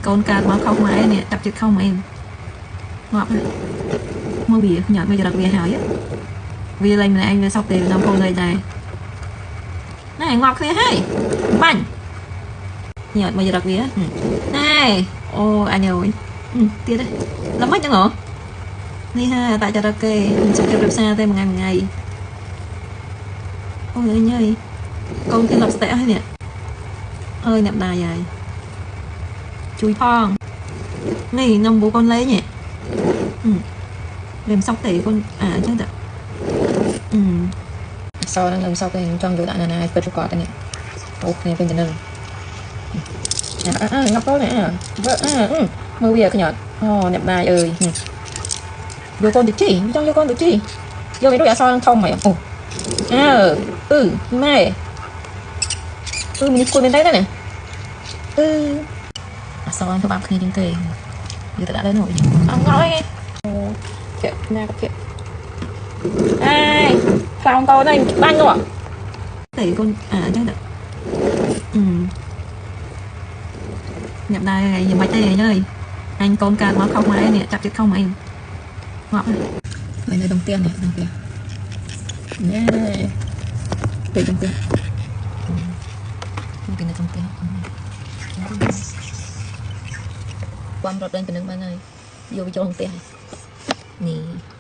កូនកើតមកខុសម៉ែនេះ ចាប់ចិត្តខុសមែន ងាប់មើលវាញ៉ាំ មើលចរិតវាហើយ វាលែងម្នាក់ឯង វាសោកទេ នាំកូនលេងដែរណែ ងាប់គ្នាហើយ បាញ់ញ៉ាំ មើលចរិតវាណែ អូអញអើយទៀត ល្មិចហ្នឹងហ៎ នេះហាតាចរិតគេមិនសុខភាពរក្សាទេ មួយថ្ងៃមួយថ្ងៃ អូយអើយកូនគេលប់ស្តេហើយនេះ អើយអ្នកម្ដាយហើយ ជួយផងនេះ នំបូកូនលេងនេះ វាមិនសោកទេកូន អាអញ្ចឹងតា អឺសហ្នឹងមិនសោកទេ ចង់យកដាក់ណាណាពិតប្រកបនេះ អូគ្នាពេញទៅនឹង អើងាប់កូននេះ អើមើលវាខ្ញាត់ អូអ្នកម្ដាយអើយ យកកូនទៅជី ចង់យកកូនទៅជី យកមិនរួច អសនឹងធំហី អូអើអឺម៉ែអឺមានគួយមែនទេណា អឺអសធ្វើបាបគ្នាជាងគេ យកទៅដាក់លើនោះ អងអើយអូធាក់ណាក៏ធាក់ អេផ្លោងកូនហើយ បាញ់នោះទេកូន អាអញ្ចឹងទៅ អឺអ្នកដែរយ៉ាងម៉េចទេអើយ អញកូនកើតមកខុសម៉ែនេះ ចាប់ចិត្តខុសមែន ងាប់ហើយ នៅក្នុងផ្ទះនេះ ក្នុងផ្ទះណែ ពេកក្នុងផ្ទះ គេនៅក្នុងផ្ទះ បំរត់ឡើងទៅនឹងបានហើយ យកវាចូលក្នុងផ្ទះនេះ។